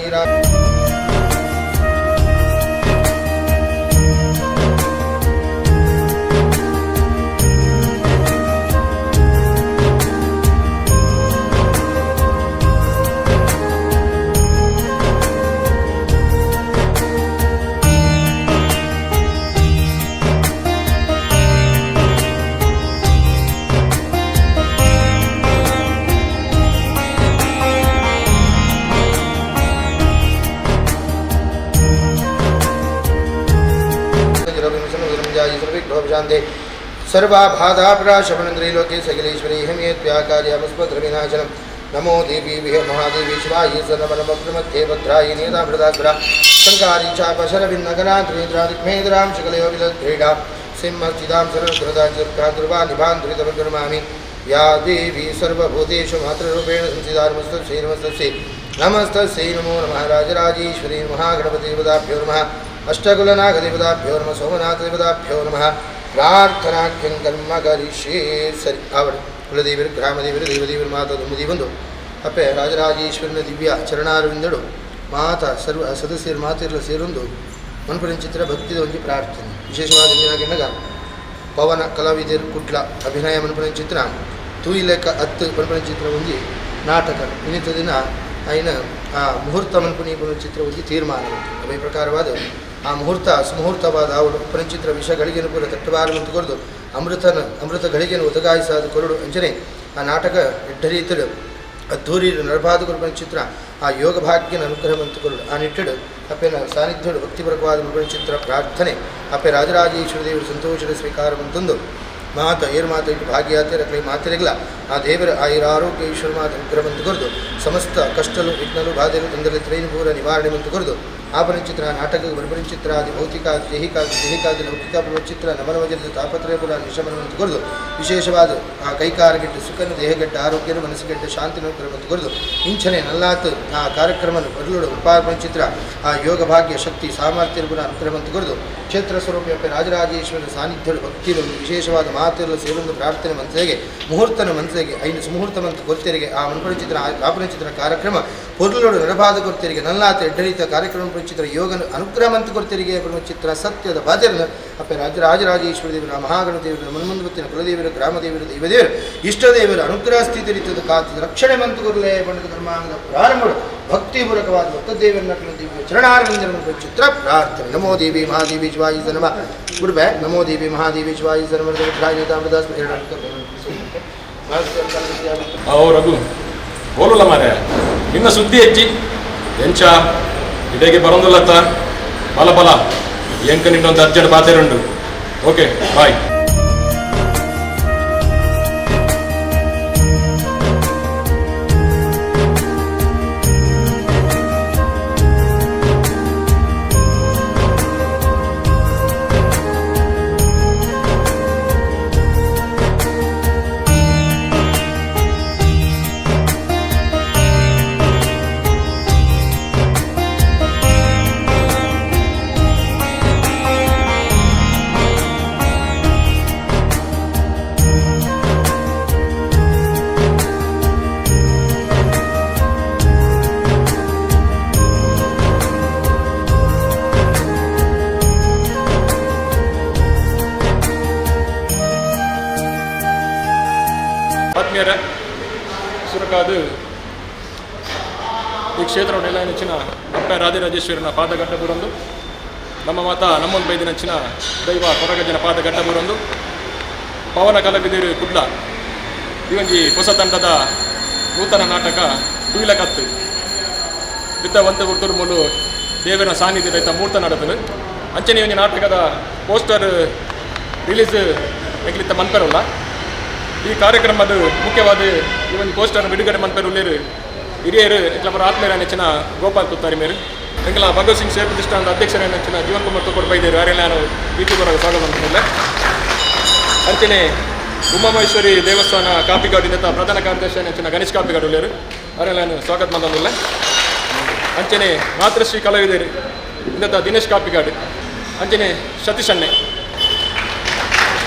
ನೀರಾ. सर्वाबाधाप्राशमनन्द्रीलोके सकलेश्वरी हेमेत्व्याकार्यमुस्मद्रविनाशनं। नमो देवी विह महादेवी शिवाय सर्वनमप्रमध्ये भद्रायि नियतामृतासुरा शङ्कारी चापशरभिन्नगणान्त्रिद्रादिग्मेन्द्रां शकलयो विलक्रीडा सिंहस्थितां सर्वकृताञ्चुर्कान्तुर्वा निभान्तुरितमकर्मामि। या देवी सर्वभूतेषु मातृरूपेण संस्थिता नमस्तस्यै नमस्तस्यै नमस्तस्यै नमो नमः। राजराजेश्वरी महागणपतिदेवताभ्यो नमः। अष्टकुलनागदेवताभ्यो नमः। सोमनाथदेवताभ्यो नमः। ಪ್ರಾರ್ಥನಾಖ್ಯಂ ಕರ್ಮ ಕರಿಷ್ಯೇ. ಸರಿ, ಆವಡು ಕುಲದೇವರು, ಗ್ರಾಮದೇವರು, ದೇವದೇವರು, ಮಾತಾ ದುಮ್ಮದಿ ಬಂದು ಅಪ್ಪೆ ರಾಜರಾಜೇಶ್ವರನ ದಿವ್ಯ ಚರಣಾರವಿಂದಳು ಮಾತಾ ಸರ್ವ ಸದಸ್ಯರು ಮಾತೆಲ್ಲ ಸೇರೊಂದು ಮನ್ಪುರಂಚಿತ್ರ ಭಕ್ತಿದ ಒಂಜಿ ಪ್ರಾರ್ಥನೆ. ವಿಶೇಷವಾದ ಇಂಜಿನಾಗಿನ್ನಗ ಪವನ ಕಲಾವಿದರು ಕುಡ್ಲ ಅಭಿನಯ ಮನ್ಪುರಂಚಿತ್ರ ತೂಯಿಲೆಕ್ಕ ಅತ್ತು ಮನ್ಪುರಂಚಿತ್ರ ಒಂಜಿ ನಾಟಕ ಇನ್ನಿತ ದಿನ ಐನ ಆ ಮುಹೂರ್ತ ಮನ್ಪುನಿ ಚಿತ್ರ ಒಂಜಿ ತೀರ್ಮಾನ. ಅದೇ ಪ್ರಕಾರವಾದ ಆ ಮುಹೂರ್ತ ಸುಮುಹೂರ್ತವಾದ ಅವಳು ಪರಂಚಿತ್ರ ವಿಷ ಗಳಿಗೆನು ಪೂರ ತಟ್ಟಬಾರವಂತ ಕೊರದು ಅಮೃತನ ಅಮೃತ ಗಳಿಗೆನು ಒದಗಾಯಿಸಾದ ಕೊರಡು ಅಂಚನೆ ಆ ನಾಟಕ ಎಡ್ಡರೀತರು ಅದ್ಧೂರಿ ನರಪಾದ ಚಿತ್ರ ಆ ಯೋಗ ಭಾಗ್ಯನ ಅನುಗ್ರಹವಂತ ಕೊರಡು. ಆ ನಿಟ್ಟಡು ಅಪ್ಪೆನ ಸಾನ್ನಿಧ್ಯಡು ಭಕ್ತಿಪರಕವಾದ ಚಿತ್ರ ಪ್ರಾರ್ಥನೆ ಅಪ್ಪೆ ರಾಜರಾಜೇಶ್ವರ ದೇವರು ಸಂತೋಷದ ಸ್ವೀಕಾರವಂತಂದು ಮಾತ ಏರು ಮಾತ ಇಟ್ಟು ಭಾಗ್ಯಾತೆ ರಕಲೆ ಮಾತಿರಗಲ ಆ ದೇವರ ಆಯುರ ಆರೋಗ್ಯ ಈಶ್ವರ ಮಾತ ಅನುಗ್ರಹವಂತ ಕೊರದು ಸಮಸ್ತ ಕಷ್ಟಲು ವಿಘ್ನಲು ಬಾಧೆಲು ತೊಂದರೆ ತ್ರೈನು ಪೂರ ನಿವಾರಣೆ ಮಂತು ಕೊರದು ಆಪರಿಚಿತ್ರ ನಾಟಕ ಬರಪರಿಚಿತ್ರ ಆದಿ ಭೌತಿಕಾದಿ ದೈಹಿಕಾದಿ ದೈಹಿಕಾದಿ ಲೌಕಿಕ ಪ್ರವಚಿತ್ರ ನಮನವಜರದ ತಾಪತ್ರಯ ಪುರ ನಿಶಮನವಂತ ಕೊರದು ವಿಶೇಷವಾದ ಆ ಕೈಕಾರಗೆಟ್ಟ ಸುಖನು ದೇಹಗೆಟ್ಟ ಆರೋಗ್ಯನು ಮನಸ್ಸುಗೆಟ್ಟ ಶಾಂತಿನ ಅನುಗ್ರಹವಂತ ಕೊರದು ಇಂಚನೆ ನಲ್ಲಾತ್ ಆ ಕಾರ್ಯಕ್ರಮನು ಬರಲುಡು ಉಪಾಪರಿಚಿತ್ರ ಆ ಯೋಗ ಭಾಗ್ಯ ಶಕ್ತಿ ಸಾಮರ್ಥ್ಯ ಪುರ ಅನುಗ್ರಹವಂತ ಕೊರದು ಕ್ಷೇತ್ರ ಸ್ವರೂಪ ರಾಜರಾಜೇಶ್ವರ ಸಾನ್ನಿಧ್ಯಡು ಭಕ್ತಿರು ವಿಶೇಷವಾದ ಮಾತೆಲ್ಲ ಸೇರೊಂದು ಪ್ರಾರ್ಥನೆ ಮನಸ್ಸಿಗೆ ಮುಹೂರ್ತನ ಮನಸ್ಸಿಗೆ ಐನು ಸುಮುಹೂರ್ತ ಮಂತ ಕೊರ್ತೆರಿಗೆ ಆ ಮನ್ಪರಿಚಿತ್ರ ಆಪರಿಚಿತ್ರ ಕಾರ್ಯಕ್ರಮ ಪೊರ್ಲುಡು ನರಬಾದ ಕೊರ್ತೆರಿಗೆ ನಲ್ಲಾತ ಎಡ್ಡರೀತ ಕಾರ್ಯಕ್ರಮ ಪರಿಚಿತ್ರ ಯೋಗನ ಅನುಗ್ರಹ ಮಂತ ಕೊರ್ತೆರಿಗೆ ಚಿತ್ರ ಸತ್ಯದ ಬಾಧ್ಯರನ್ನು ಅಪ್ಪ ರಾಜರಾಜೇಶ್ವರ ದೇವರ ಮಹಾಗಣ ದೇವರ ಮನ್ಮಂದವತ್ತಿನ ಕುಲದೇವರು ಗ್ರಾಮದೇವರು ದೈವದೇವರು ಇಷ್ಟದೇವರ ಅನುಗ್ರಹ ಸ್ಥಿತಿ ರೀತಿಯ ಕಾತದ ರಕ್ಷಣೆ ಮಂತು ಕೊರಲೆ ಬಣ್ಣದ ಕರ್ಮಾಂಗದ ಪ್ರಾರಂಭ ಭಕ್ತಿಪೂರ್ವಕವಾದ ಭಕ್ತದೇವರನ್ನ ದಿವ್ಯ ಚರಣಾರವಿಂದರ ಚಿತ್ರ ಪ್ರಾರ್ಥನೆ. ನಮೋ ದೇವಿ ಮಹಾದೇವಿ ಶಿವಾಯಿ ನಮಃ. Good bye. ನಮೋ ದೇವಿ ಮಹಾದೇವಿ ಶಿವಾಯಿ ನಮಃ. ಓ ರಘು ಬೋಲುಲ್ಲ ಮಾರೆ, ನಿನ್ನ ಸುದ್ದಿ ಹೆಚ್ಚಿ ಎಂಚ ಇಡೆಗೆ ಬರೋದಿಲ್ಲತ್ತ. ಬಲ ಬಲ ಎಂಕ ನಿನ್ನೊಂದು ಅರ್ಜೆಂಟ್ ಪಾತೆರುಂಡು. Okay bye. ಆತ್ಮೀಯರೇ, ಸುರಕಾದು ಈ ಕ್ಷೇತ್ರ ನೆಚ್ಚಿನ ಅಪ್ಪ ರಾಜರಾಜೇಶ್ವರನ ಪಾದಗಡ್ಡ ಬುರಂದು ನಮ್ಮ ಮಾತ ನಮ್ಮೊಂದು ಬೈದಿನ ನೆಚ್ಚಿನ ದೈವ ಕೊರಗಜ್ಜನ ಪಾದಗಡ್ಡ ಬುರಂದು ಪವನ ಕಲಾವಿದರು ಕುಡ್ಲ ಈ ಒಂಜಿ ಹೊಸ ತಂಡದ ನೂತನ ನಾಟಕ ತುಯಿಲಕತ್ತು ಇತ್ತ ಒಂತೆ ಗುರ್ತುರು ಮೂಲು ದೇವರ ಸಾನ್ನಿಧ್ಯದ ಇತ್ತ ಮೂರ್ತ ನಡತನು. ಅಂಚನೆ ಒಂಜಿ ನಾಟಕದ ಪೋಸ್ಟರ್ ರಿಲೀಸ್ ಎಂಕ್ಲಿತ್ತ ಮನ್ಪೆರಲ್ಲ. ಈ ಕಾರ್ಯಕ್ರಮದ ಮುಖ್ಯವಾದ ಈ ಒಂದು ಪೋಸ್ಟರ್ ಬಿಡುಗಡೆ ಮನ್ಪೆರ್ ಉಲ್ಲೇರು ಹಿರಿಯರು ಎಂಕ್ಲ ಆತ್ಮೀಯರ ನೆಚ್ಚಿನ ಗೋಪಾಲ್ ಕುತ್ತಾರಿ ಮೇರು, ಎಂಕ್ಲ ಭಗತ್ ಸಿಂಗ್ ಸೇವಾ ಪ್ರತಿಷ್ಠಾನದ ಅಧ್ಯಕ್ಷರ ನೆಚ್ಚಿನ ಜೀವನ್ ಕುಮಾರ್ ತೋಕೊಡ್ ಬೈದೇರು, ಯಾರೆಲ್ಲ ನಾನು ಪ್ರೀತಿಪೂರ್ವಕ ಸ್ವಾಗತ ಮಂತೊಂದುಲ್ಲೆ. ಅಂಚನೆ ಉಮಾಮಹೇಶ್ವರಿ ದೇವಸ್ಥಾನ ಕಾಪಿಗಾಡಿನ ಪ್ರಧಾನ ಕಾರ್ಯದರ್ಶಿ ನೆಚ್ಚಿನ ಗಣೇಶ್ ಕಾಪಿಗಾಡು ಉಲ್ಲೇರು, ಅವರೆಲ್ಲ ನಾನು ಸ್ವಾಗತ ಮಂತೊಂದುಲ್ಲೆ. ಅಂಚನೆ ಮಾತೃಶ್ರೀ ಕಲಾವಿದರು ಇಂದತ ದಿನೇಶ್ ಕಾಪಿಗಾಡು, ಅಂಚನೆ ಸತೀಶ್ ಅಣ್ಣೆ.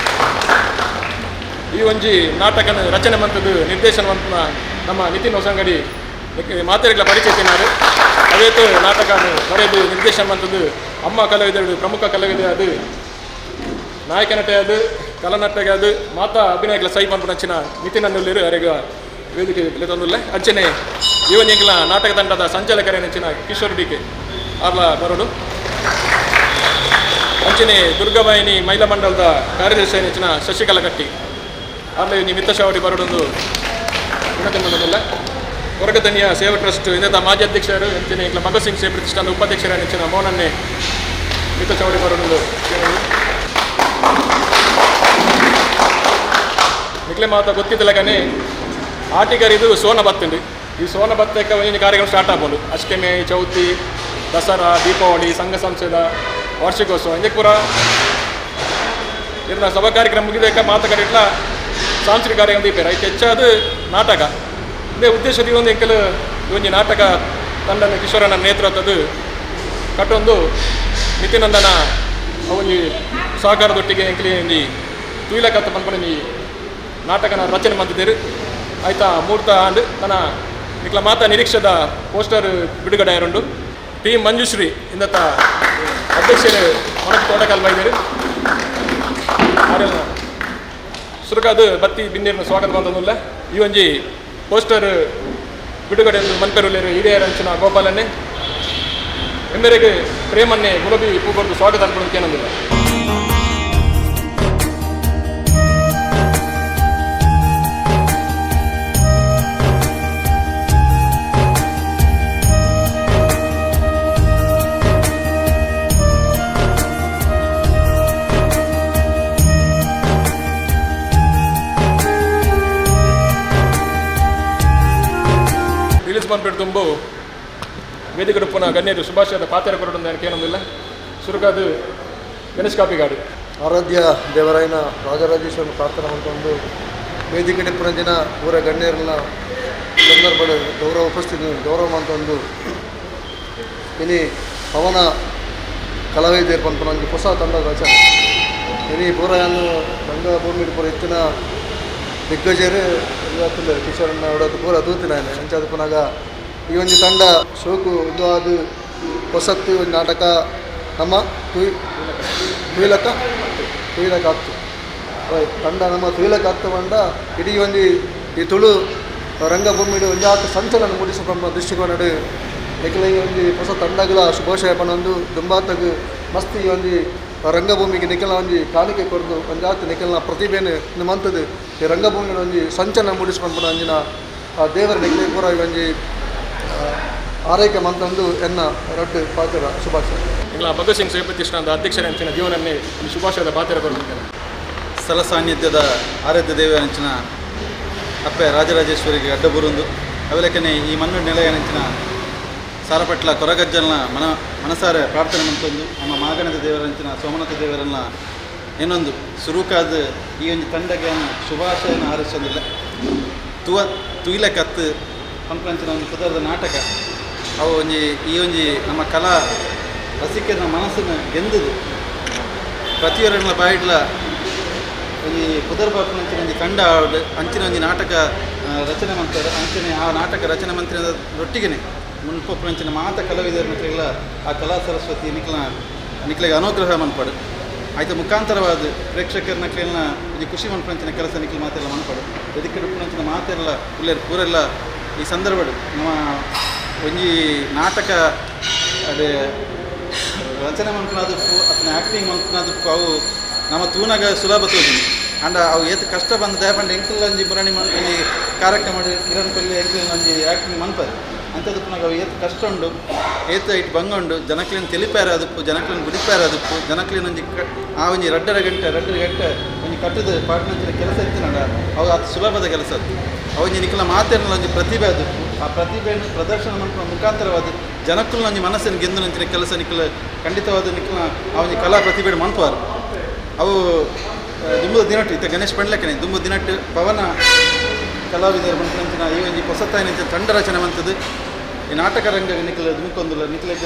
ಈ ಒಂಜಿ ನಾಟಕನ ರಚನೆ ಮಂತದ್ದು ನಿರ್ದೇಶನ ಮಂತನ ನಮ್ಮ ನಿತಿನ್ ಹೊಸಂಗಡಿ ಮಾತೆರೆಗ್ಲ ಪರಿಚಯ ತಿನ್ನಾರು. ಅವೇತು ನಾಟಕ ಬರೆದು ನಿರ್ದೇಶನ ಮಂತದ್ದು ಅಮ್ಮ ಕಲಾವಿದರು ಪ್ರಮುಖ ಕಲಾವಿದೆ ಅದು ನಾಯಕ ನಟೆ ಅದು ಕಲನಟಗೆ ಅದು ಮಾತಾ ಅಭಿನಯಗಳ ಸೈ ಪನ್ಪುನಂಚಿನ ನಿತಿನ್ ಅನ್ನುಲ್ಲೇರು ಅರೆಗ ವೇದಿಕೆ ಲೆತ್ತೊಂದುಲ್ಲೆ ಅಂಚನೆ ಇವನ್ ಎಂಕ್ಲ ನಾಟಕ ತಂಡದ ಸಂಚಾಲಕರೇನಂಚಿನ ಕಿಶೋರ್ ಡಿಕೆ ಆರ್ಲ ಬರೋಡು. ಅಂಚನೆ ದುರ್ಗಾವಾಹಿನಿ ಮಹಿಳಾ ಮಂಡಲದ ಕಾರ್ಯದರ್ಶಿ ನೆಂಚಿನ ಶಶಿಕಲಾ ಕಟ್ಟಿ ಆರ್ಲ ಒಂಜಿ ಮಿತ್ತ ಶಾವಡಿ ಬರೋಡೊಂದು ವಿನಂತಿ ಮಂಡಲ. ಕೊರಗತನಿಯ ಸೇವಾ ಟ್ರಸ್ಟ್ ಇಂದ ಮಾಜಿ ಅಧ್ಯಕ್ಷರು ಅಂಚನೆ ಎಂಕ್ಲ ಭಗತ್ ಸಿಂಗ್ ಸೇವಾ ಪ್ರತಿಷ್ಠಾನದ ಉಪಾಧ್ಯಕ್ಷರ ನೆಂಚಿನ ಮೋಹನನ್ನೇ ಮಿತ್ತ ಚಾವಡಿ ಬರೋಡೊಂದು. ನಿಕ್ಲೆ ಮಾತ ಗೊತ್ತಿದ್ದಲಗನೆ ಆಟಿಗರಿದು ಸೋನ ಬತ್ತುಂಡು. ಈ ಸೋನ ಬತ್ತಕ್ಕೆ ಒಂಜೊಂಜಿ ಕಾರ್ಯಕ್ರಮ ಸ್ಟಾರ್ಟ್ ಆಗ್ಬೋದು. ಅಷ್ಟಮಿ, ಚೌತಿ, ದಸರಾ, ದೀಪಾವಳಿ, ಸಂಘ ಸಂಸ್ಥೆದ ವಾರ್ಷಿಕೋತ್ಸವ ಇಂದಕ್ಕೆ ಪೂರ ಇರ್ನ ಸಭಾ ಕಾರ್ಯಕ್ರಮ ಮುಗಿದೇಕ ಮಾತ ಕಡೆಟ್ಲ ಸಾಂಸ್ಕೃತಿಕ ಕಾರ್ಯಕ್ರಮ ದೀಪೇರು ಐತೆ ಹೆಚ್ಚಾದ ನಾಟಕ. ಇದೇ ಉದ್ದೇಶದ ಒಂದು ಎಂಕಲು ಈ ಒಂಜಿ ನಾಟಕ ತಂಡನ ಕಿಶೋರನ ನೇತೃತ್ವದ ಕಟ್ಟೊಂದು ನಿತ್ಯಾನಂದನ ಒಂಜಿ ಸಹಕಾರದೊಟ್ಟಿಗೆ ಎಂಕಲಿ ಒಂಜಿ ತುಯಿಲಕತ್ತ ಪನ್ಪುನ ಈ ನಾಟಕನ ರಚನೆ ಮಂತಿದ್ದೇರು. ಆಯ್ತಾ ಮೂರ್ತ ಆಂಡ್ ತನ್ನ ನಿಕ್ಲ ಮಾತಾ ನಿರೀಕ್ಷೆದ ಪೋಸ್ಟರ್ ಬಿಡುಗಡೆ ಆರುಂಡು. ಟಿ ಮಂಜುಶ್ರೀ ಇಂದತ್ತ ಅಧ್ಯಕ್ಷರು ಮನಕ್ ತೋಟಕಲ್ ಬೈದರು. ಸುರುಕಾದ ಬತ್ತಿ ಬಿನ್ನೇರಿನ ಸ್ವಾಗತ ಬಂತಂದುಲ್ಲ. ಈ ಒಂಜಿ ಪೋಸ್ಟರ್ ಬಿಡುಗಡೆ ಮನ್ಪೆರುಲೇರು ಹಿರಿಯರ ಅಂಚಿನ ಗೋಪಾಲನ್ನೇ ಎಮ್ಮೆರೆಗೆ ಪ್ರೇಮನ್ನೇ ಗುಲಾಬಿ ಪೂ ಕೊರ್ದು ಸ್ವಾಗತ ಅನ್ಕೊಂಡು ಏನಂದಿಲ್ಲ. ರಿಲೀಸ್ ಬಂದ್ಬಿಟ್ಟು ತುಂಬು ವೇದಿಕೆ ಪುನಃ ಗಣ್ಯರು ಶುಭಾಶಯದ ಪಾತ್ರ ಕೊರಡು ಏನೊಂದಿಲ್ಲ. ಸುರುಕಾದು ಗಣೇಶ್ ಕಾಪಿಗಾಡು. ಆರಾಧ್ಯ ದೇವರಾಯನ ರಾಜರಾಜೇಶ್ವರನ ಪ್ರಾರ್ಥನೆ ಒಂದು ವೇದಿಕೆ ಪುನಃ ದಿನ ಊರ ಗಣ್ಯರನ್ನ ಸಂದರ್ಭದ ಗೌರವ ಉಪಸ್ಥಿತಿ ಗೌರವ ಅಂತ ಒಂದು ಇನಿ ಪವನ ಕಲಾವಿದರು ಪನ್ಪುನ ಒಂಜಿ ಹೊಸ ತಂಡದ ರಚನೆ. ಇನಿ ಪೂರ ಯಾನು ರಂಗಭೂಮಿ ಪೂರ ಇತ್ತಿನ ದಿಗ್ಗಜರು ಇವತ್ತು ಕಿಶೋರನ್ನ ಹೊಡೋದು ಪೂರ ತೂತಿನ ಅಂಚಾದ ಪುನಗ ಈ ಒಂಜಿ ತಂಡ ಶೋಕು ಇದು ಅದು ಹೊಸತ್ತು ಒಂಜಿ ನಾಟಕ ನಮ್ಮ ತುಯ್ ತುಯಿಲಕ ತುಯಿಲಕ ಆಗ್ತು ತಂಡ ನಮ್ಮ ತುಯಿಲಕ ಆಗ್ತು ಪಂಡ ಇಡೀ ಒಂಜಿ ಈ ತುಳು ರಂಗಭೂಮಿಡು ಒಂಜಾತ ಸಂಚಲನ ಮೂಡಿಸುವ ದೃಷ್ಟಿಕೋನಡು ನಿಖಲ ಈ ಒಂಜಿ ಹೊಸ ತಂಡಗಳ ಶುಭಾಶಯ ಪನೊಂದು ದುಂಬಾತಗ್ ಮಸ್ತ್ ಈ ಒಂಜಿ ರಂಗಭೂಮಿಗೆ ನಿಖಲ ಒಂಜಿ ಕಾಣಿಕೆ ಕೊರ್ದು ಒಂಜಾತ ನಿಖಲ್ನ ಪ್ರತಿಭೆನು ಮಂತದು ಈ ರಂಗಭೂಮಿಯ ಒಂಜಿ ಸಂಚಲನ ಮೂಡಿಸುವ ಅಂಜಿನ ಆ ದೇವರ ನಿಖಲೆ ಪೂರ ಈ ಒಂಜಿ ಆರೈಕೆ ಮಂತಂದು ಎನ್ನ ರಡ್ಡು ಪಾತ್ರ ಶುಭಾಶಯ. ಎಂಗ್ಲ ಭಗತ್ ಸಿಂಗ್ ಸೇವಾ ಪ್ರತಿಷ್ಠಾನದ ಅಧ್ಯಕ್ಷರ ಅಂಚಿನ ಜೀವನನ್ನೇ ಒಂದು ಶುಭಾಶಯದ ಪಾತ್ರ ಕೊರಡು. ಸ್ಥಳ ಸಾನ್ನಿಧ್ಯದ ಆರಾಧ್ಯ ದೇವರಂಚಿನ ಅಪ್ಪೆ ರಾಜರಾಜೇಶ್ವರಿಗೆ ಅಡ್ಡಬುರುಂದು ಅವಲಕ್ಕನೆ ಈ ಮಣ್ಣು ನೆಲೆಯನಂಚಿನ ಸಾರಪಟ್ಲ ಕೊರಗಜ್ಜಲ್ನ ಮನಸಾರೆ ಪ್ರಾರ್ಥನೆ ಮಂತೊಂದು ನಮ್ಮ ಮಾಗಣದ ದೇವರಂಚಿನ ಸೋಮನಾಥ ದೇವರನ್ನ ಇನ್ನೊಂದು ಸುರುಕಾದ ಈ ಒಂದು ತಂಡಗೆ ಶುಭಾಶಯನ ಹಾರಿಸೋದಿಲ್ಲ. ತುಯಿಲ ಕತ್ತು ಪಂಪಂಚಿನ ಒಂದು ಪುದರದ ನಾಟಕ ಅವು ಒಂಜಿ ಈ ಒಂಜಿ ನಮ್ಮ ಕಲಾ ರಸಿಕನ ಮನಸ್ಸನ್ನು ಗೆಂದುದು ಪ್ರತಿಯೊರನ್ನ ಬಾಯಿಡ್ಲ ಒಂಜಿ ಪುದರ್ ಬಾಪುನಂಚಿನ ಒಂಜಿ ತಂಡ ಆವಡ್ ಅಂಚಿನ ಒಂಜಿ ನಾಟಕ ರಚನೆ ಮಂತಾರೆ. ಅಂಚನೆ ಆ ನಾಟಕ ರಚನೆ ಮಂತ್ರಿನ ಒಟ್ಟಿಗೆನೆ ಮುನ್ಪೊಪ್ಪುನಂಚಿನ ಮಾತ ಕಲಾವಿದರ ನಿಕ್ಲೆಗ್ಲ ಆ ಕಲಾ ಸರಸ್ವತಿ ನಿಕ್ಲೆಗ್ ಅನುಗ್ರಹ ಮನ್ಪಡು ಆಯ್ತು ಮುಖಾಂತರವಾದ ಪ್ರೇಕ್ಷಕರ ನಕ್ಲೆನ ಒಂಜಿ ಖುಷಿ ಮನ್ಪುನಂಚಿನ ಕೆಲಸ ನಿಕ್ಲೆ ಮಾತೆಲ್ಲ ಮನ್ಪಡು ಎದಿಕ್ಕೆ ಉಪ್ಪುನಂಚಿನ ಮಾತೆಲ್ಲ ಉಲ್ಲೇರು ಪೂರೆಲ್ಲ ಈ ಸಂದರ್ಭಡ್ ನಮ್ಮ ಒಂಜಿ ನಾಟಕ ಅದೇ ರಚನೆ ಮನ್ಪುನದುಪ್ಪು ಅತನ ಆ್ಯಕ್ಟಿಂಗ್ ಮನ್ಪುನದುಪ್ಪು ಅವು ನಮ್ಮ ತೂನಗ ಸುಲಭ ತೋಜುಂಡು. ಅಂಡ ಅವು ಏತ್ ಕಷ್ಟ ಬಂದ ದಯಪಂಡ ಎಂಕುಲ ಒಂಜಿ ಮುರಣಿ ಒಂಜಿ ಕಾರ್ಯಕ್ರಮ ಕಿರಣ್ ಕೊಲ್ಲಿ ಎಂಕುಲ ಒಂಜಿ ಆ್ಯಕ್ಟಿಂಗ್ ಮನ್ಪದು ಅಂಥದ್ದು ಅವು ಏತ್ ಕಷ್ಟ ಉಂಡು ಏತ್ ಐಟ್ ಬಂಗ ಉಂಡು ಜನಕ್ಲೆನ್ ತೆಲಿಪಾರ ಅದಪ್ಪು ಜನಕ್ಲೆನ್ ಬುಡಿಪಾರ ಅದಪ್ಪು ಜನಕ್ಲೆನ್ ಒಂಜಿ ಆ ಒಂಜಿ ರಡ್ಡರ ಗಂಟೆ ರಡ್ಡರ ಗಂಟೆ ಒಂಜಿ ಕಟ್ಟದ ಪಾಟ್ನಂಚಿನ ಕೆಲಸ ಇತ್ತಿನಡ ಅವು ಅದು ಸುಲಭದ ಕೆಲಸ ಅದು ಅವು ಒಂಜಿ ನಿಖಲ ಮಾತೇನಲ್ಲ ಒಂಜಿ ಪ್ರತಿಭೆ ಅದು ಆ ಪ್ರತಿಭೆಯನ್ನು ಪ್ರದರ್ಶನ ಮನ್ಪುನ ಮುಖಾಂತರವಾದ ಜನಕ್ಕುಲ ಒಂಜಿ ಮನಸ್ಸನ್ನು ಗೆದ್ದು ನಂಚಿನ ಕೆಲಸ ನಿಖಲ ಖಂಡಿತವಾದ ನಿಖಲ ಆ ಒಂಜಿ ಕಲಾ ಪ್ರತಿಭೆ ಮನ್ಪುವಾರು. ಅವು ದುಂಬು ದಿನಟ್ಟು ಇತ್ತ ಗಣೇಶ್ ಪಂಡ್ಲಕ್ಕನೆ ದುಂಬು ದಿನಟ್ಟು ಪವನ ಕಲಾವಿದರು ಮನ್ಪುನಂಚಿನ ಈ ಒಂಜಿ ಹೊಸತಾಯಿನಂಚಿನ ತಂಡ ರಚನೆ ಮಂತದ್ದು ಈ ನಾಟಕ ರಂಗ ನಿಕ್ಲೆ ದುಮುಕೊಂದುಲ್ಲ ನಿಕ್ಲೆಗ್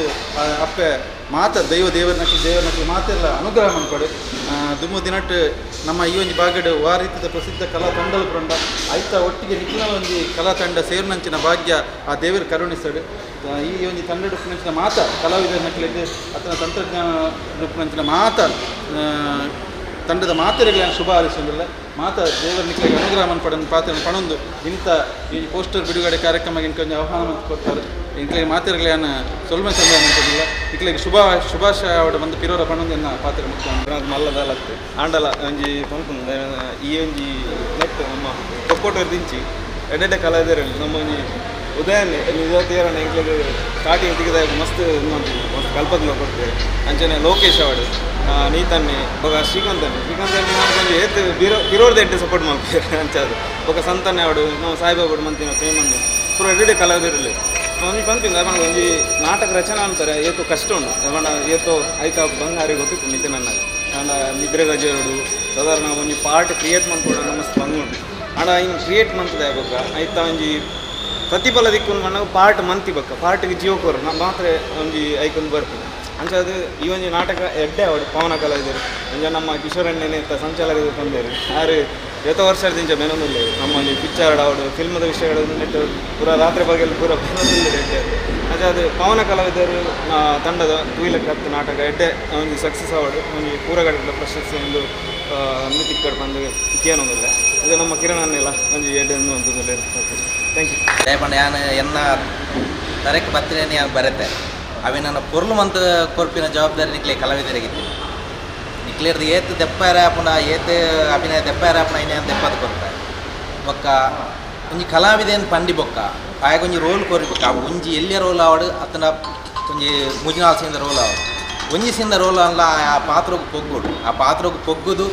ಅಪ್ಪೆ ಮಾತ ದೈವ ದೇವರನಕ್ಲು ದೇವರನಕ್ಲು ಮಾತೆಲ್ಲ ಅನುಗ್ರಹ ಮನ್ಪಡು. ದುಮ್ಮು ದಿನಟ್ ನಮ್ಮ ಈ ಒಂಜಿ ಭಾಗಡ್ ವಾ ರೀತಿದ ಪ್ರಸಿದ್ಧ ಕಲಾ ತಂಡಲು ಪುರಂಡ ಐತ ಒಟ್ಟಿಗೆ ನಿಕ್ಲಿನ ಒಂಜಿ ಕಲಾ ತಂಡ ಸೇರಿನಂಚಿನ ಭಾಗ್ಯ ಆ ದೇವರು ಕರುಣಿಸಡು. ಈ ಒಂಜಿ ತಂಡಡ್ ಉಪ್ಪುನಂಚಿನ ಮಾತ ಕಲಾವಿದರನಕ್ಲೆಗ್ ಅತನ ತಂತ್ರಜ್ಞಾನ ಉಪ್ಪುನಂಚಿನ ಮಾತ ತಂಡದ ಮಾತೆರೆಗ್ಲ ಶುಭ ಹಾರೈಸೊಂದುಲ್ಲ. ಮಾತ ದೇವರ ನಿಕ್ಲೆಗ್ ಅನುಗ್ರಹ ಮನ್ಪಡನ್ ಪಾತ್ರ ಪಣೊಂದು ಇಂಥ ಈ ಪೋಸ್ಟರ್ ಬಿಡುಗಡೆ ಕಾರ್ಯಕ್ರಮ ಇಂಕೊಂಜಿ ಆಹ್ವಾನ ಮಂತ್ ಕೊರ್ತಾರೆ. ಇಂಕ್ಲೆಗ್ ಮಾತೆರೆಗ್ಲ ಯಾನ್ ಸೊಲ್ಮೆ ಸಂದಾಯ ಮನ್ಪೊಂದುಲ್ಲ. ನಿಕ್ಲೆಗ್ ಶುಭಾಶಯ ಆವಡ್ ಬಂದು ಪಿರೋರ ಪಣೊಂದು ಎನ್ನ ಪಾತ್ರ ಮುಖ್ಯ ಮಲ್ಲದಲತ್ತೆ ಆಂಡಲ ಒಂಜಿ ಪನ್ಪುಂಡು ಈ ಒಂಜಿ ನೆಟ್ ನಮ್ಮ ತೊಕ್ಕೋಟರ್ ದಿಂಚಿ ಎಡ್ಡೆಡ್ಡೆ ಕಲಾವಿದರಲ್ಲಿ ನಮ್ಮ ಒಂಜಿ ಉದಯನ್ನೇ ನಿಜ ಎಂಕ್ಲೆಗ್ ಸ್ಟಾರ್ಟಿಂಗ್ ತಿಕ್ಕಿದಾಗ ಮಸ್ತ್ ಮಸ್ತ್ ಕಲ್ಪನೆ ಕೊಡ್ತೇವೆ. ಅಂಚನೆ ಲೋಕೇಶ್ ಅವಡು ನೀತನ್ನೆ ಬೊಕ ಶ್ರೀಕಾಂತ್ ಅಣ್ಣೆ ಶ್ರೀಕಾಂತ್ ಅಣ್ಣೆ ನಮ್ಗೆ ಒಂಜಿ ಏತ್ ಬಿರೋರ್ದ ಎಡ್ಡೆ ಸಪೋರ್ಟ್ ಮಲ್ಪುವೆರ್ ಅಂಚಾದ್ ಬೊಕ ಸಂತನ್ನೆ ಅವಡು ನಮ್ಮ ಸಾಯಿಬಾಬು ಮಂತಿನ ಪ್ರೇಮಣ್ಣೆ ಪೂರ ಎಡ್ಡೆ ಕಲಾವಿದರಲ್ಲಿ ಒಂಜಿ ಪನ್ಪಿನ ಪಂಡ ಒಂಜಿ ನಾಟಕ ರಚನೆ ಅಂತಾರೆ ಏತೋ ಕಷ್ಟ ಉಂಡು ಪಂಡ ಏತೋ ಐತ ಬಂಗಾರಿ ಗೊತ್ತಿತ್ತು ಮಿತಿ ನನ್ನ ಆಂಡ ನಿದ್ರೆ ಗಜೇರುಡು ಸಾಧಾರಣ ಒಂಜಿ ಪಾರ್ಟ್ ಕ್ರಿಯೇಟ್ ಮನ್ಪೊಡು ಮಸ್ತ್ ಬಂಗ ಉಂಡು. ಆಂಡ ಇನ್ ಕ್ರಿಯೇಟ್ ಮಂತದೆ ಬೊಕ್ಕ ಐತ ಒಂಜಿ ಪ್ರತಿಫಲ ದಿಕ್ಕುನು ಪಂಡ ಪಾರ್ಟ್ ಮಂತಿ ಬೊಕ್ಕ ಪಾರ್ಟಿಗೆ ಜೀವ ಕೊರು ಮಾತ್ರ ಒಂಜಿ ಐಕೊಂದು ಬರ್ಪುಂಡು. ಅಂಚಾದ್ ಈ ಒಂಜಿ ನಾಟಕ ಎಡ್ಡೆ ಅವಡು ಪವನ ಕಲಾವಿದರು ಅಂಚ ನಮ್ಮ ಕಿಶೋರಣ್ಣನೇ ಸಂಚಾಲಕ ತಂದೆರು ಆರು ಏತೋ ವರ್ಷ ಬೆನೊಂದುಲ್ಲೆರ್ ನಮ್ಮ ಒಂಜಿ ಪಿಕ್ಚರ್ ಆವಡ್ ಫಿಲ್ಮ್ದ ವಿಷಯಗಳು ನೆಟ್ ಪೂರ ರಾತ್ರಿ ಪಗಲ್ ಪೂರ ಬೆನೊಂದುಲ್ಲೆರ್ ಎಡ್ಡೆ. ಅಂಚಾದ್ ಪವನ ಕಲಾವಿದರು ತಂಡದ ತೂಯಿಲಕ್ಕ ಹತ್ತು ನಾಟಕ ಎಡ್ಡೆ ಒಂಜಿ ಸಕ್ಸಸ್ ಆವಡ್ ಒಂಜಿ ಪೂರಗಟ್ಟಲೆ ಪ್ರಶಸ್ತಿ ಒಂದು ತಿಕ್ಕಡ್ ಪಂದ್ ಕೇನೊಂದುಲ್ಲೆ. ಅದು ನಮ್ಮ ಕಿರಣ್ ಅಣ್ಣೆಲ ಒಂಜಿ ಎಡ್ಡೆ ಮಂತೊಂದುಲ್ಲೆರ್. Thank you. ದಯಪಂಡ ಯಾನ್ ಎನ್ನ ತರೆಕ್ ಬತ್ತಿನೇನೆ ಯಾನ್ ಬರೆತೆ ಅವೆ ನನ್ನ ಪೊರ್ಲು ಮಂತ್ ಕೊರ್ಪಿನ ಜವಾಬ್ದಾರಿ ನಿಕ್ಲೆ ಕಲಾವಿದರಿಗಿತ್ತು. ನಿಕ್ಲೇರ್ದು ಏತ್ ದೆಪ್ಪಾರ ಆಪುಂಡ ಏತ್ ಅಭಿನಯ ದೆಪ್ಪಾರ ಆಪುಂಡ ಐನೆ ದೆಪ್ಪದ ಕೊರ್ಪೆ ಬೊಕ್ಕ ಒಂಜಿ ಕಲಾವಿದೆನ್ ಪಂಡಿ ಬೊಕ್ಕ ಆಯಗ್ ಒಂಜಿ ರೋಲ್ ಕೊರಿ ಬೊಕ್ಕ ಅವು ಒಂಜಿ ಎಲ್ಲಿಯ ರೋಲ್ ಆವಡ್ ಅತ್ತಂಡ ಒಂಜಿ ಮೂಜಿನಾಲ್ ಸೀನ್ದ ರೋಲ್ ಆವಡ್ ಒಂಜಿ ಸೀನ್ದ ರೋಲ್ ಅಲ್ಲ ಆ ಪಾತ್ರಗ್ ಪೊಗ್ಗುಡು ಆ ಪಾತ್ರಗ್ ಪೊಗ್ಗುದು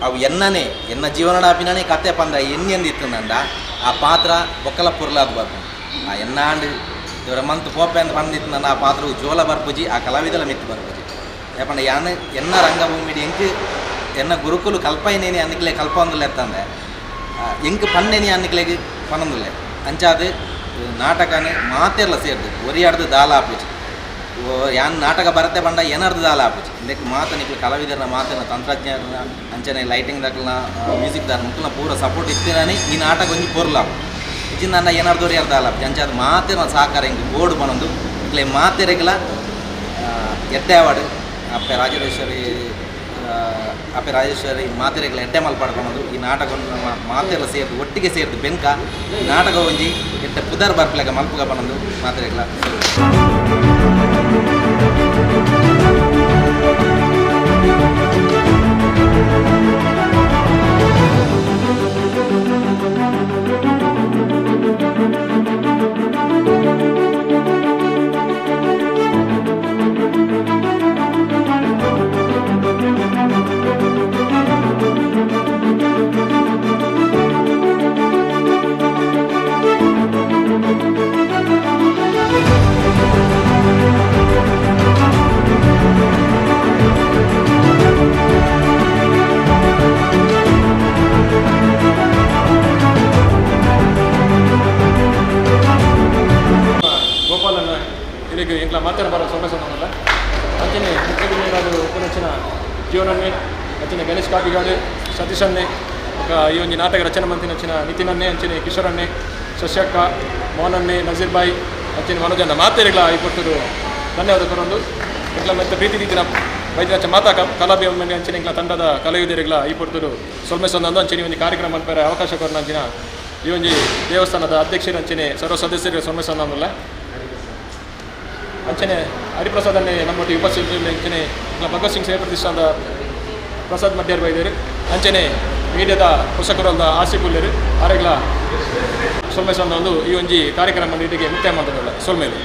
ಅವು ಎನ್ನನೇ ಎನ್ನ ಜೀವನದ ಅಭಿನಯ ಕತೆ ಪಂದ ಎನ್ನೆಂದು ಇತ್ತಂದ ಆ ಪಾತ್ರ ಬೊಕ್ಕಲ ಪೊರ್ಲಾದ್ ಬರ್ಪುಂಡು. ಆ ಎನ್ನಾಂಡ್ ಇವರ ಮಂತ್ ಪೋಪೆ ಅಂತ ಪಂದಿತ್ತು ಆ ಪಾತ್ರವು ಜೋಲ ಬರ್ಪುಜಿ ಆ ಕಲಾವಿದಲ ಮಿತ್ತು ಬರ್ಪುಜಿ. ಯಾಪಂಡ ಯಾನ್ ಎನ್ನ ರಂಗಭೂಮಿಡ್ ಎಂಕ್ ಎನ್ನ ಗುರುಕುಲು ಕಲ್ಪೈನೇನೆ ಅನ್ನಿಕ್ಲೆ ಕಲ್ಪೊಂದುಲ್ಲೆ ಎತ್ತಂದೆ ಎಂಕ್ ಪನ್ನೇನಿ ಅನ್ನಿಕ್ಲೆಗ್ ಪನೊಂದುಲ್ಲೆ. ಅಂಚಾದ್ ನಾಟಕನ್ ಮಾತೆರ್ಲ ಸೇರ್ದು ಒರಿಯಾಡ್ದು ದಾಲ ಆಪುಜಿ. ಯಾನ್ ನಾಟಕ ಬರತೆ ಪಂಡ ಏನರ್ದು ದಾಲ ಆಪುಜಿ. ಇಂದೆಕ್ ಮಾತ ನಿಕ್ಲು ಕಲಾವಿದರ್ನ ಮಾತೆರ್ನ ತಂತ್ರಜ್ಞರ್ನ ಅಂಚನೆ ಲೈಟಿಂಗ್ ದಕ್ಲ್ನ ಮ್ಯೂಸಿಕ್ ದಾರ್ ಮುಕ್ಲ್ನ ಪೂರ ಸಪೋರ್ಟ್ ಇತ್ತಿನಾನೆ ಈ ನಾಟಕ ಒಂಜಿ ಪೊರ್ಲಾಪು. ಇಜ್ಜಿಂದ ಏನಾರ್ದು ಒರಿಯಾರ್ದು ದಾಲ ಆಪುಜಿ. ಅಂಚಾದ್ ಮಾತೆರ್ನ ಸಹಕಾರ ಎಂಕ್ ಬೋಡು ಪನೊಂದು ನಿಕ್ಲೆ ಮಾತೆರೆಗ್ಲ ಎಡ್ಡೆ ಆವಡ್ ಅಪ್ಪೆ ರಾಜೇಶ್ವರಿ ಅಪ್ಪೆ ರಾಜೇಶ್ವರಿ ಮಾತೆರೆಗ್ಲ ಎಡ್ಡೆ ಮಲ್ಪಾಡ್ ಪನೊಂದು ಈ ನಾಟಕವನ್ನು ನಮ್ಮ ಮಾತೆರ್ಲ ಸೇರ್ದು ಒಟ್ಟಿಗೆ ಸೇರ್ದು ಬೆನ್ಕ ನಾಟಕ ಒಂಜಿ ಎಡ್ಡೆ ಪುದರ್ ಬರ್ಪಲೆಕ ಮಲ್ಪುಗ ಪನೊಂದು ಮಾತೆರೆಗ್ಲ. ಗೋಪಾಲನ್ನ ಇಲ್ಲಿಗೆ ಎಂಕ್ಲ ಮಾತಾಡ ಬರೋ ಸೊನ್ನೆ ಸೊನ್ನಲ್ಲ ಅಂಚನೆ ಮುಖ್ಯ ಉಪನಂಚಿನ ಜೀವನನ್ನೇ ಅಂಚನೆ ಗಣೇಶ್ ಕಾಪಿಗಾಡು ಸತೀಶನ್ನೇ ఒక ಈ ಒಂಜಿ ನಾಟಕ ರಚನೆ ಮಂತಿನಂಚಿನ ನಿತಿನನ್ನೇ ಅಂಚನೆ ಕಿಶೋರನ್ನೇ ಶಶಕ್ಕ ಮೋಹನನ್ನೇ ನಜೀರ್ ಬಾಯ್ ಅಂಚನೆ ಮನೋಜನ್ನ ಮಾತೆರೆಗ್ಲ ಈ ಪೊರ್ತುಡು ಧನ್ಯವಾದ ಕೊರೊಂದು ಎಂಕ್ಲ ಮತ್ತೆ ಪ್ರೀತಿ ದೀತಿನ ವೈದ್ಯನಂಚ ಮಾತಾ ಕಲಾಭಿಮಾನಿ ಅಂಚನೆ ಎಂಕ್ಲ ತಂಡದ ಕಲಾವಿದರಿಗ್ಲ ಈ ಪೊರ್ತುಡು ಸೊಲ್ಮೆ ಸೊಂದೊಂದು ಅಂಚನೆ ಒಂಜಿ ಕಾರ್ಯಕ್ರಮ ಮಲ್ಪೆರೆ ಅವಕಾಶ ಕೊರ್ನಂಚಿನ ಈ ಒಂಜಿ ದೇವಸ್ಥಾನದ ಅಧ್ಯಕ್ಷರ ಅಂಚನೆ ಸರ್ವ ಸದಸ್ಯರಿಗೆ ಸೊಲ್ಮೆ ಸೊಂದೊಂದುಲ್ಲ. ಅಂಚನೆ ಹರಿಪ್ರಸಾದನ್ನೇ ನಮ್ಮೊಟ್ಟಿಗೆ ಉಪಸ್ಥಿತರಿಲ್ಲ. ಅಂಚನೆ ಭಗತ್ ಸಿಂಗ್ ಸೇವಾ ಪ್ರತಿಷ್ಠಾನದ ಪ್ರಸಾದ್ ಮಡ್ಯಾರ್ ಬೈದೇರು ಅಂಚನೆ ಮೀಡಿಯಾದ ಪೋಷಕರಲ್ದ ಆಸಿಫುಲ್ಲೇರು ಆರೆಗ್ಲ ಸೊಲ್ಮೆ ಸೊಂದೊಂದು ಈ ಒಂಜಿ ಕಾರ್ಯಕ್ರಮ ನೀಟಿಗೆ ಮುಖ್ಯ ಮಂತದಲ್ಲ ಸೊಲ್ಮೇಲು.